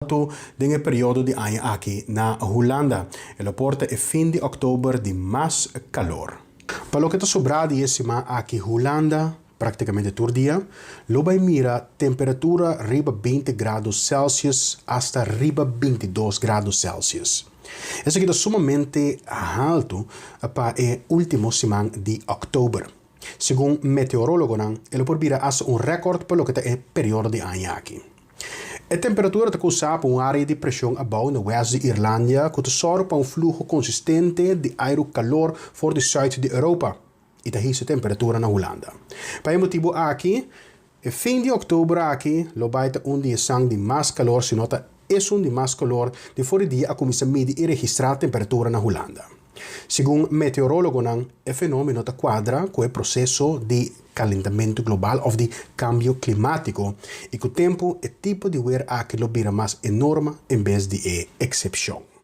Haltu den e periodo di aña aki na Hulanda. E lo por ta e fin di òktober di mas kalor. Pa loke ta sobrá di e siman aki Hulanda, praktikamente tur dia lo bai mira temperatura riba 20 grado Celsius asta riba 22 grado Celsius. Esaki ta sumamente haltu pa e último siman di òktober. Segun meteorólogonan e lo por bira asta un rèkòrt pa loke ta e periodo di aña aki. E temperatura ta kousá pa un área di preshon abou na wèst di Irlandia ku ta sòru pa un fluho konsistente di airu kalor for di sùit di Europa i ta hisa temperatura na Hulanda. Pa e motibu aki, e fin di òktober aki lo bai ta un di esan di mas kalor si no ta esun di mas kalor di for di dia a kuminsá midi i registrá temperatura na Hulanda. Segun meteorólogonan, e fenómeno ta kuadra ku e proseso di kalentamentu global òf di kambio klimátiko i ku tempu e tipo di wer aki lo bira mas e norma en bes di e eksepshon.